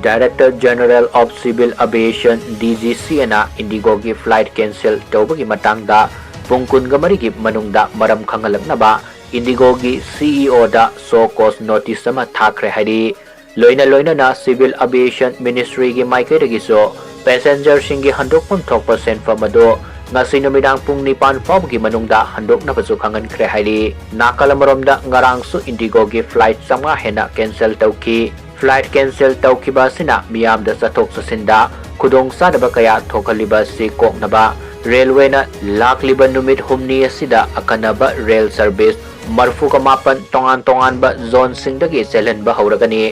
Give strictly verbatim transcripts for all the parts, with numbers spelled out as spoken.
Director General of Civil Aviation, D G C A ꯅ IndiGoꯒꯤ flight cancel ꯇꯧꯕꯒꯤ ꯃꯇꯥꯡꯗ ꯄꯨꯡ ꯀꯨꯟꯒ ꯃꯔꯤꯒꯤ ꯃꯅꯨꯡꯗ ꯃꯔꯝ ꯈꯪꯍꯜꯂꯛꯅꯕ IndiGoꯒꯤ C E O ꯗ show cause notice ꯑꯃ ꯊꯥꯈ꯭ꯔꯦ ꯍꯥꯏꯔꯤ꯫ ꯂꯣꯏꯅ ꯂꯣꯏꯅꯅ Civil Aviation Ministryꯒꯤ ꯃꯥꯏꯀꯩꯗꯒꯤꯁꯨ passengerꯁꯤꯡꯒꯤ ꯍꯟꯗꯣꯛꯐꯝ ꯊꯣꯛꯄ ꯁꯦꯟꯐꯝ ꯑꯗꯨ ꯉꯁꯤ ꯅꯨꯃꯤꯗꯥꯡ ꯄꯨꯡ ꯅꯤꯄꯥꯟ ꯐꯥꯎꯕꯒꯤ ꯃꯅꯨꯡꯗ ꯍꯟꯗꯣꯛꯅꯕꯁꯨ ꯈꯪꯍꯟꯈ꯭ꯔꯦ ꯍꯥꯏꯔꯤ꯫ ꯅꯥꯀꯜ ꯑꯃꯔꯣꯝꯗ ꯉꯔꯥꯡꯁꯨ IndiGoꯒꯤ flight ꯆꯥꯝꯃꯉꯥ ꯍꯦꯟꯅ cancel ꯇꯧꯈꯤ꯫ Flight cancel ꯇꯧꯈꯤꯕ ꯑꯁꯤꯅ ꯃꯤꯌꯥꯝꯗ ꯆꯠꯊꯣꯛ ꯆꯠꯁꯤꯟꯗ ꯈꯨꯗꯣꯡꯆꯥꯗꯕ ꯀꯌꯥ ꯊꯣꯛꯍꯜꯂꯤꯕ ꯑꯁꯤ ꯀꯣꯛꯅꯕ ꯔꯦꯜꯋꯦꯅ ꯂꯥꯛꯂꯤꯕ ꯅꯨꯃꯤꯠ ꯍꯨꯝꯅꯤ ꯑꯁꯤꯗ ꯑꯈꯟꯅꯕ ꯔꯦꯜ service ꯃꯔꯐꯨꯒ ꯃꯥꯄꯟ ꯇꯣꯉꯥꯟ ꯇꯣꯉꯥꯟꯕ zoneꯁꯤꯡꯗꯒꯤ ꯆꯦꯜꯍꯟꯕ ꯍꯧꯔꯒꯅꯤ꯫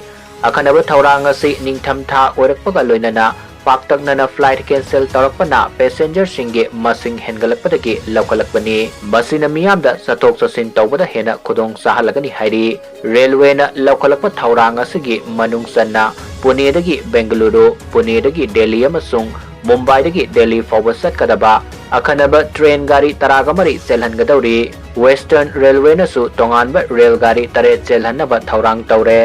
ꯑꯈꯟꯅꯕ ꯊꯧꯔꯥꯡ ꯑꯁꯤ ꯅꯤꯡꯊꯝꯊꯥ ꯑꯣꯏꯔꯛꯄꯒ ꯂꯣꯏꯅꯅ ꯄꯥꯛꯇꯛꯅꯅ flight cancel ꯇꯧꯔꯛꯄꯅ passengerꯁꯤꯡꯒꯤ ꯃꯁꯤꯡ ꯍꯦꯟꯒꯠꯂꯛꯄꯗꯒꯤ ꯂꯧꯈꯠꯂꯛꯄꯅꯤ꯫ ꯃꯁꯤꯅ ꯃꯤꯌꯥꯝꯗ ꯆꯠꯊꯣꯛ ꯆꯠꯁꯤꯟ ꯇꯧꯕꯗ ꯍꯦꯟꯅ ꯈꯨꯗꯣꯡ ꯆꯥꯍꯜꯂꯒꯅꯤ ꯍꯥꯏꯔꯤ꯫ ꯔꯦꯜꯋꯦꯅ ꯂꯧꯈꯠꯂꯛꯄ ꯊꯧꯔꯥꯡ ꯑꯁꯤꯒꯤ ꯃꯅꯨꯡ ꯆꯟꯅ ꯄꯨꯅꯦꯗꯒꯤ ꯕꯦꯡꯒꯂꯨꯔꯨ, ꯄꯨꯅꯦꯗꯒꯤ ꯗꯦꯜꯂꯤ ꯑꯃꯁꯨꯡ ꯃꯨꯝꯕꯥꯏꯗꯒꯤ ꯗꯦꯜꯂꯤ ꯐꯥꯎꯕ ꯆꯠꯀꯗꯕ ꯑꯈꯟꯅꯕ train ꯒꯥꯔꯤ ꯇꯔꯥꯒ ꯃꯔꯤ ꯆꯦꯜꯍꯟꯒꯗꯧꯔꯤ꯫ Western Railwayꯅꯁꯨ ꯇꯣꯉꯥꯟꯕ ꯔꯦꯜ ꯒꯥꯔꯤ ꯇꯔꯦꯠ ꯆꯦꯜꯍꯟꯅꯕ ꯊꯧꯔꯥꯡ ꯇꯧꯔꯦ꯫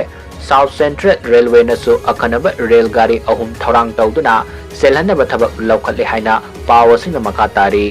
South Central Railwayꯅꯁꯨ ꯑꯈꯟꯅꯕ ꯔꯦꯜ ꯒꯥꯔꯤ ꯑꯍꯨꯝ ꯊꯧꯔꯥꯡ ꯇꯧꯗꯨꯅ ꯆꯦꯜꯍꯟꯅꯕ ꯊꯕꯛ ꯂꯧꯈꯠꯂꯦ ꯍꯥꯏꯅ ꯄꯥꯎ ꯑꯁꯤꯅ ꯃꯈꯥ ꯇꯥꯔꯤ꯫